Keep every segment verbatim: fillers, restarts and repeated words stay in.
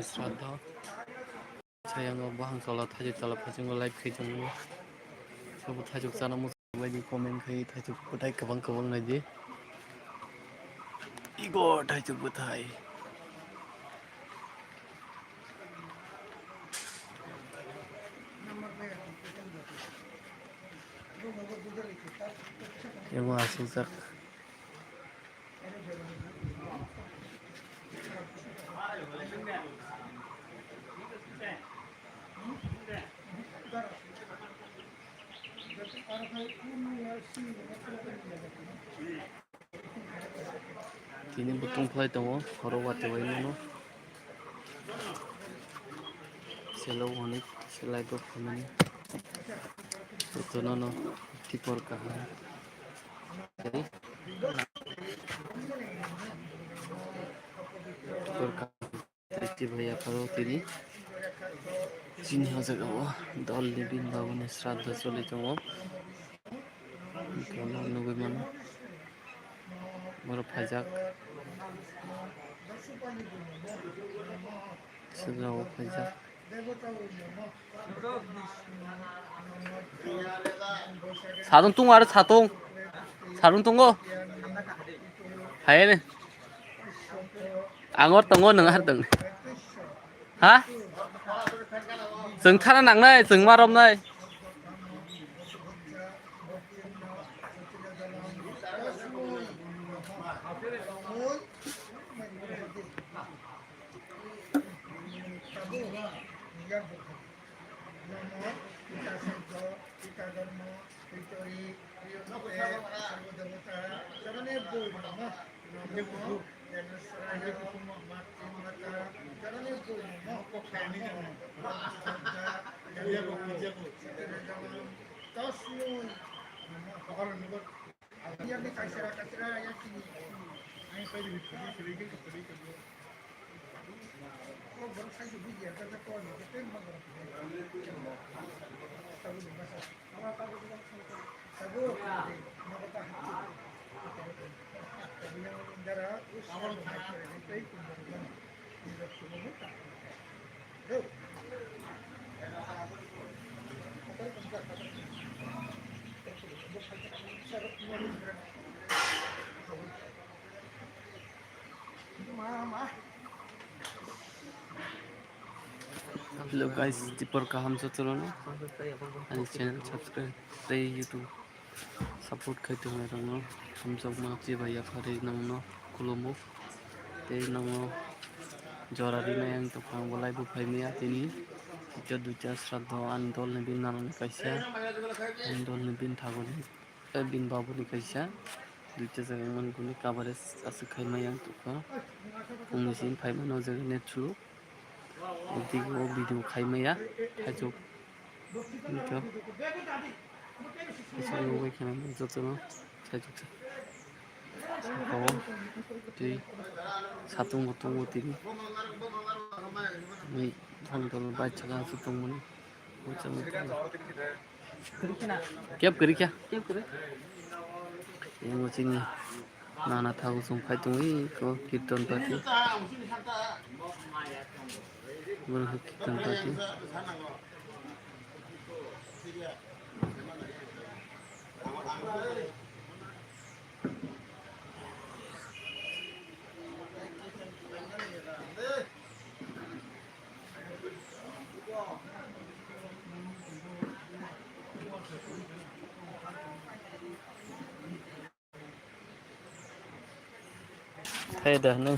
Sraddha. Sayango bahang chola, thaichuk chola, phasingo live khai tongo. Sobo thaichuk chana muchung bai di, comment khai thaichuk bwthai kwbang kwbang nai di. Igor thaichuk bwthai. Emo asukjak. Tini bo tongphlai tongo, oro watwi bai mano. Selo hwnwi se live o phaimani. Jotono no tipor kaham. Tipor kaham. Tei bai apharo tini chini o jaga o dol ni bini bagwi ni sraddha choli tongo. Hwnkhe omo nugwi mano. Borok phaijak. Sijao phaijak. Satung tongo, aro satung. Satung tongo. Hayani. Ang or tongo, nwng ar tong. Ha? Chwng thana nangnai, chwng ma romnai. Hello guys, tipor kaham jotono ani channel subscribe tei YouTube support khai tongnai rokno hamjakma, je bai yapharwi nongno khulumo tei nongno jora rinai. Ang tongkha, ang bo live o phai maya tini, duita duita sraddho ani dol ni bini nanani kaisa, ani dol ni bini thaguni. Tei bini babuni kaisa duita jaga wngmani hwnwi coverage aswk khai maya ang tongkha. Phungni simi phai mano o jaga net slow. Edit o video khai maya, thaichuk. Hwnkhe kaisa nugwi kheno jotono thaichuk se. Saka o tei satung bo tongo tini. Tei thani thani bike saka aswk tongmani. Kep kwrwi kha. Kep kwrwi. Emo chini nana thago chwng phai tongwi ko kirtan party. Boro khe kirtan party. Hai dah ni.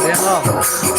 Demo.